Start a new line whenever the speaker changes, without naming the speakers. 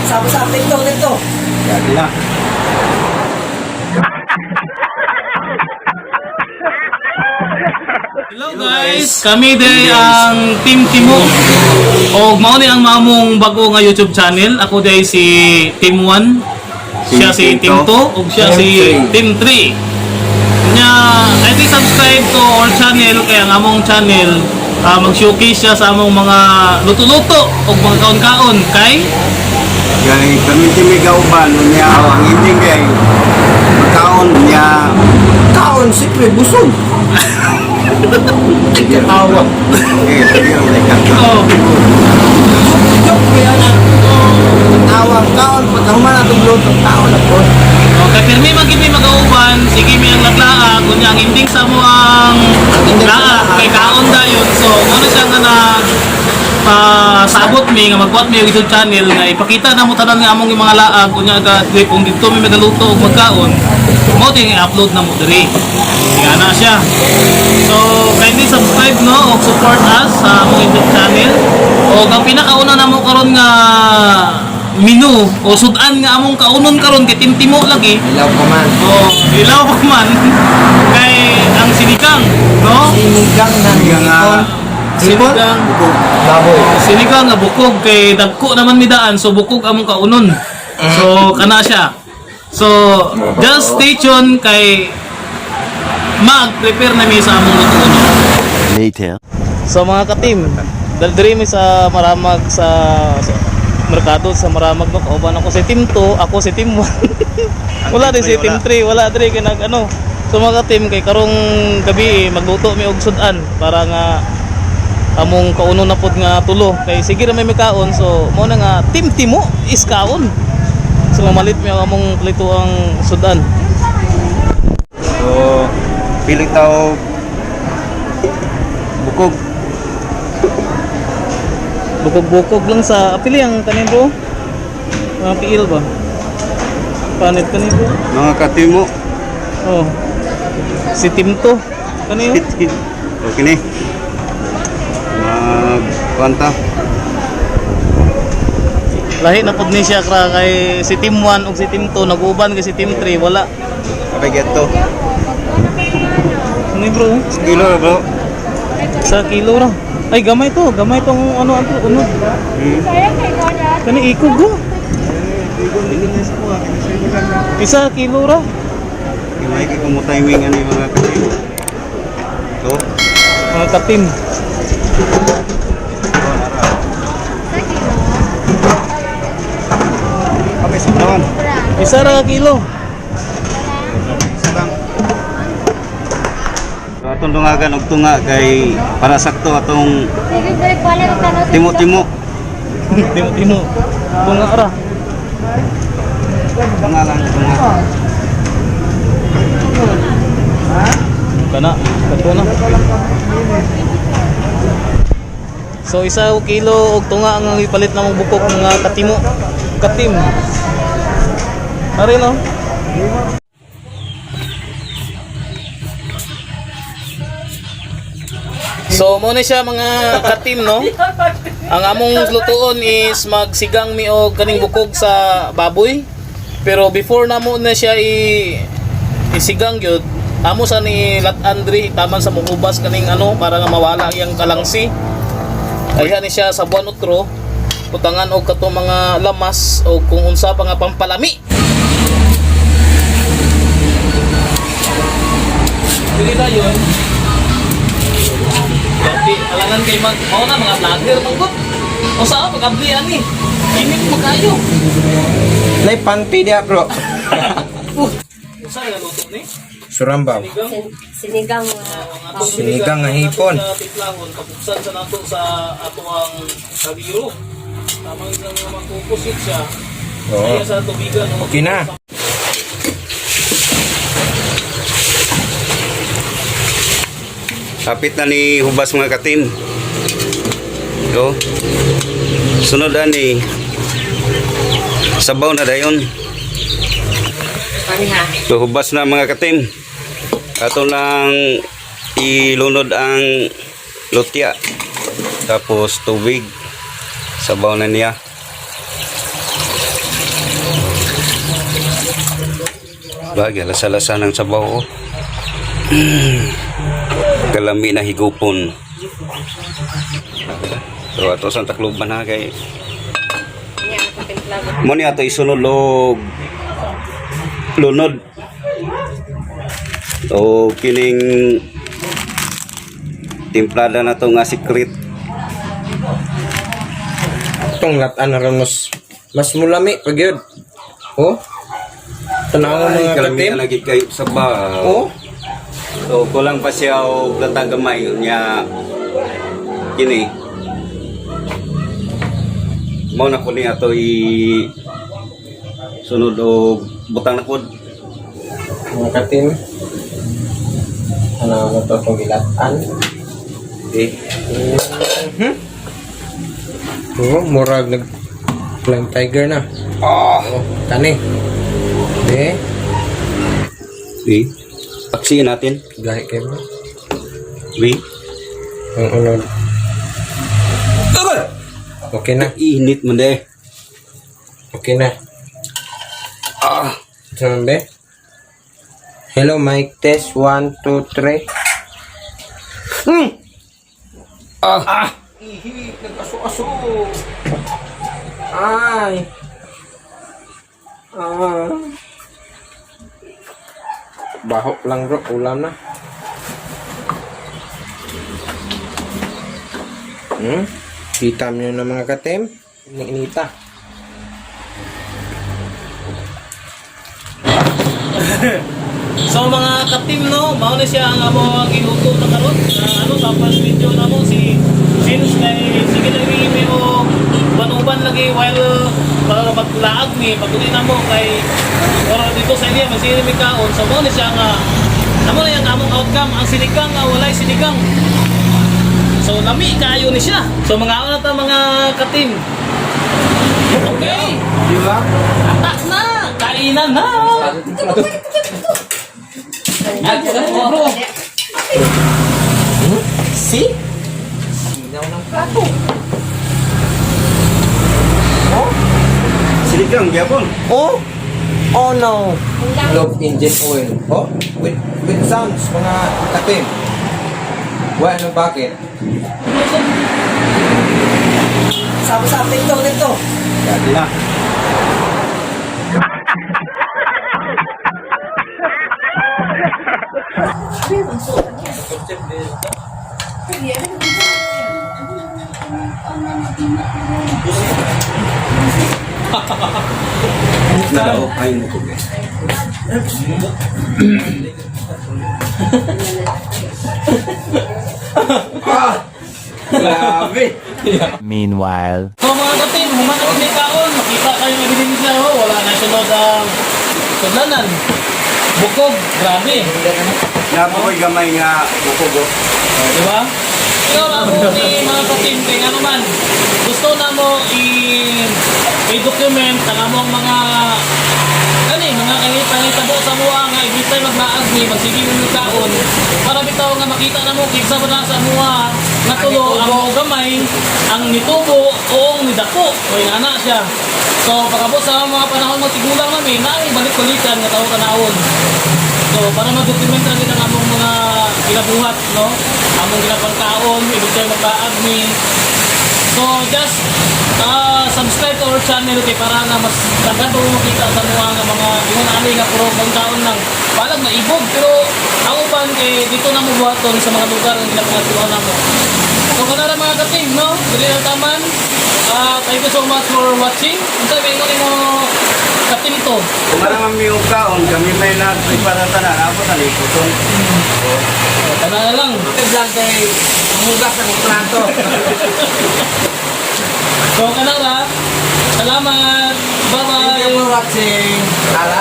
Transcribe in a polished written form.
Basta, dito, dito.
Yati na.
Hello guys, kami day ang Team Timo. O mao ni ang mamong bago nga YouTube channel. Ako day si Team 1, siya si Team 2, ug siya si Team 3. Nya, kindly subscribe to our channel kaya ang among channel mag-showcase siya sa among mga luto-luto ug mga kaon-kaon kay
Kay kami timi gauban niya ang ending kay makaon niya.
Kaon, siyempre, busog.
Tawa. Eh, sige wala ka.
Oh,
Joke ko yan ah. Tawag, kaon, pagkahuman atong luto, kaon ako.
Okay, pirmi man gid mi mag-auban, sige mi ang laglaag, unya ang ending sa mo ang laag kay kaon dayon. So, mo na siya nga nag pasabot mi nga magbuhat mi og YouTube channel nga ipakita na mo tanan nga among mga laag unya ga kung didto mi magaluto og magkaon mo din i-upload na mo diri. Nga na siya. So, kindly subscribe no og support us sa among YouTube channel. Og ang pinakauna namo karon nga menu o sudan nga among kaunon karon kay Timtimo lagi.
Ilaw pa man.
O ilaw pa man kay ang sinigang, no?
Sinigang na
Sinigang nga.
hipon. Hipon?
Sinigang.
Bukog.
Baboy.
Sinigang nga bukog kay dagko naman mi daan so bukog among kaunon. So kana siya. So just stay tuned kay mag-prepare na mi sa among lutuon.
Later.
So mga katim, daldiri mi sa Maramag sa merkado sa Maramag no, kauban ako si Team 2, ako si Team 1. Wala din si Team 3, wala diri kay nag ano. So mga katim kay karong gabi eh, magluto mi og sudan para nga among kauno na pod nga tulo kay sige ra may mikaon, so mao na nga Team Timo is kaon. So mamalit mi ang among plito ang sudan.
So, pili tao bukog.
Bukog-bukog lang sa pili ang kanin bro. Mga piil ba? Panit kanin bro.
Mga katimo.
Oh. Si Tim to. Kani yun?
Okay ni. Mag kwanta.
Lahi na pud ni siya kra kay si Team 1 ug si Team 2 nag-uban kay si Team 3 wala.
Kapay geto.
Ano bro?
Kilo bro.
Sa kilo ra. Ay gamay to, gamay tong ano ano unod. Kani ikog go. Isa kilo ra.
May kay kumo timing ani mga katimo. So,
Mga katim.
okay sa naman.
Isa ra ka kilo.
Isa lang. So, atong dungagan og tunga kay para sakto atong timo-timo.
Timo-timo. Tunga ra.
Tunga lang tunga.
Kana, kato na. So isa o kilo og tunga ang ipalit na mong bukog mga katimo. Katim. Ari no? So mo na siya mga katim no. Ang among lutuon is magsigang mi og kaning bukog sa baboy. Pero before namo na siya isigang gyud, amo sa ni Lat Andre taman sa mukubas kaning ano para nga mawala iyang kalangsi. Ayhan ni siya sa buwan utro butangan og kato mga lamas o kung unsa pa nga pampalami. Dili na yun. Dati, alangan kay mag, mao na mga vlogger manggut. O sa pag-abli ani. Init mo kayo.
Nay panty dia bro.
Usa nga luto ni?
Surambaw.
Sinigang.
Sinigang
Sinigang nga hipon.
Sa timplahon, kapuksan sa nato sa ato ang kaliro. Tamang isang nga makukusit siya.
Oo.
Kaya sa tubigan. oh.
Okay na.
Kapit na ni hubas mga katim. So, sunod ani sabaw na dayon. So, hubas na mga katim. Ato lang ilunod ang lutya. Tapos tubig. Sabaw na niya. Bagay, lasa-lasa ng sabaw. Oh. Kalami na higupon. So ato sa Tacloban ha kay mo ni ato isunod og lunod. O kining timplada na to nga secret.
Itong latan na ron mas mas mulami pag yun. Oh. Tanaw
Ay,
mga
kalami
katim.
na lagi kayo sabaw.
Oh.
So kulang pa siya og lata gamay nya kini. Mao na ko ni ato i sunod og butang na pod.
Mga katim. Ano na to itong gilatan.
Eh,
Oh, murag nag flying tiger na.
ah,
Oh, kani. De,
eh. Paksiin natin.
gahi kayo ba?
We.
Ang unod. Okay na.
Init man de.
Okay na.
Ah,
Saan be? Hello, mic test. 1, 2, 3.
ah.
Ihi, nag-aso-aso. Ay. Ah. Baho lang bro, ulam na. Kita mo na mga katem. Inita.
So mga ka-team no, mao na siya ang amo ang giluto na karon na ano sa first video na mo si since kay sige na mi o uban-uban lagi while para maglaag mi paguli na mo kay ora dito sa iya masiri mi kaon, so mao na siya nga amo na yung among outcome, ang sinigang nga walay sinigang. So lami kaayo ni siya. So mga na ta mga ka-team. Okay,
Di ba?
atak na, kainan na. Ay, bro.
See? Sinaw ng plato. Oh?
Sinigang gyapon.
Oh? Oh no! Love engine oil. Oh? With sounds, mga katim. Why, ano, bakit? Sabi-sabi ito, dito.
Dati na. Nalao, ay mo ko.
Grabe!
Meanwhile.
So mga katim, humanap ni kaon, makita kayo ng ebidensya, oh, wala na sunod ang sudlanan. Bukog, grabe.
Napokoy gamay nga bukog oh.
Oh, di ba? Pero ako ni mga katim, kay nga naman, gusto na mo i-document ang among mga kani mga pangitabo sa mua nga every time maglaag ni magsige mo ng kaon para bitaw nga makita na mo kinsa ba na sa mua nga tulo ang mo gamay ang nitubo o ang nidako o ana siya. So pagabot sa mga panahon mga tigulang nami naay balik-balikan nga tawo tanawon. So para ma-document ra gid ang among mga ginabuhat no, among ginapangkaon every time maglaag ni. So just subscribe to our channel kay para nga mas daghan pa mo makita sa mga nga mga ingon ani nga puro pangkaon lang. Palag na ibog pero ang uban kay dito na mo buhaton sa mga lugar nga ginapangatuan namo. So kanara mga katim no, dili na taman. Thank you so much for watching. Unsa may ingon nimo katim to?
Kung ano man yung kaon, kami may nagprepara tanan, ako sa likuton.
So, tana na lang.
Lang kay mugas ang plato.
So kanara, salamat. Bye
Thank
bye.
you for watching. Ala.